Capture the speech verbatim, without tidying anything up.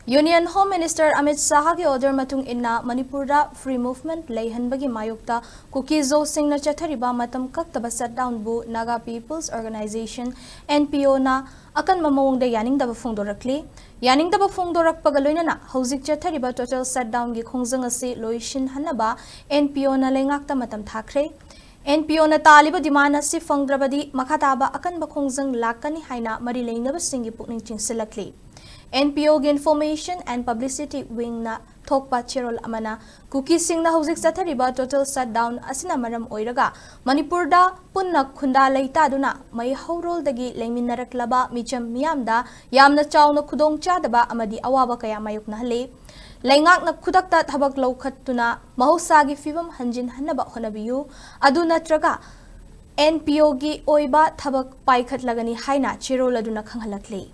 Union Home Minister Amit Shahꯒꯤ order ꯃꯇꯨꯡ ꯏꯟꯅ ꯃꯅꯤꯄꯨꯔꯗ free movement ꯂꯩꯍꯟꯕꯒꯤ ꯃꯥꯌꯣꯛꯇ ꯀꯨꯀꯤ ꯖꯣꯁꯤꯡꯅ ꯆꯠꯊꯔꯤꯕ ꯃꯇꯝ ꯀꯛꯇꯕ shutdownꯕꯨ Naga People's Organisation, NPOꯅ ꯑꯀꯟꯕ ꯃꯑꯣꯡꯗ ꯌꯥꯅꯤꯡꯗꯕ ꯐꯣꯡꯗꯣꯔꯛꯂꯤ꯫ ꯌꯥꯅꯤꯡꯗꯕ ꯐꯣꯡꯗꯣꯔꯛꯄꯒ ꯂꯣꯏꯅꯅ ꯍꯧꯖꯤꯛ ꯆꯠꯊꯔꯤꯕ total shutdownꯒꯤ ꯈꯣꯡꯖꯪ ꯑꯁꯤ ꯂꯣꯏꯁꯤꯟꯍꯟꯅꯕ NPOꯅ ꯂꯩꯉꯥꯛꯇ ꯃꯇꯝ ꯊꯥꯈ꯭ꯔꯦ꯫ NPOꯅ ꯇꯥꯜꯂꯤꯕ demand ꯑꯁꯤ ꯐꯪꯗ꯭ꯔꯕꯗꯤ ꯃꯈꯥ ꯇꯥꯕ ꯑꯀꯟꯕ ꯈꯣꯡꯖꯪ ꯂꯥꯛꯀꯅꯤ ꯍꯥꯏꯅ ꯃꯔꯤ ꯂꯩꯅꯕꯁꯤꯡꯒꯤ ꯄꯨꯛꯅꯤꯡ ꯆꯤꯡꯁꯤꯜꯂꯛꯂꯤ꯫ NPOꯒꯤ Information and Publicity Wingꯅ ꯊꯣꯛꯄ ꯆꯦꯔꯣꯜ ꯑꯃꯅ ꯀꯨꯀꯤꯁꯤꯡꯅ ꯍꯧꯖꯤꯛ ꯆꯠꯊꯔꯤꯕ total shutdown ꯑꯁꯤꯅ ꯃꯔꯝ ꯑꯣꯏꯔꯒ ꯃꯅꯤꯄꯨꯔꯗ ꯄꯨꯟꯅ ꯈꯨꯟꯗꯥ ꯂꯩꯇꯥꯗꯨꯅ ꯃꯩ ꯍꯧꯔꯣꯜꯗꯒꯤ ꯂꯩꯃꯤꯟꯅꯔꯛꯂꯕ ꯃꯤꯆꯝ ꯃꯤꯌꯥꯝꯗ ꯌꯥꯝꯅ ꯆꯥꯎꯅ ꯈꯨꯗꯣꯡꯆꯥꯗꯕ ꯑꯃꯗꯤ ꯑꯋꯥꯕ ꯀꯌꯥ ꯃꯥꯌꯣꯛꯅꯍꯜꯂꯤ꯫ ꯂꯩꯉꯥꯛꯅ ꯈꯨꯗꯛꯇ ꯊꯕꯛ ꯂꯧꯈꯠꯇꯨꯅ ꯃꯍꯧꯁꯥꯒꯤ ꯐꯤꯕꯝ ꯍꯟꯖꯤꯟꯍꯟꯅꯕ ꯍꯣꯠꯅꯕꯤꯌꯨ, ꯑꯗꯨ ꯅꯠꯇ꯭ꯔꯒ NPOꯒꯤ ꯑꯣꯏꯕ ꯊꯕꯛ ꯄꯥꯏꯈꯠꯂꯒꯅꯤ ꯍꯥꯏꯅ ꯆꯦꯔꯣꯜ ꯑꯗꯨꯅ ꯈꯪꯍꯜꯂꯛꯂꯤ꯫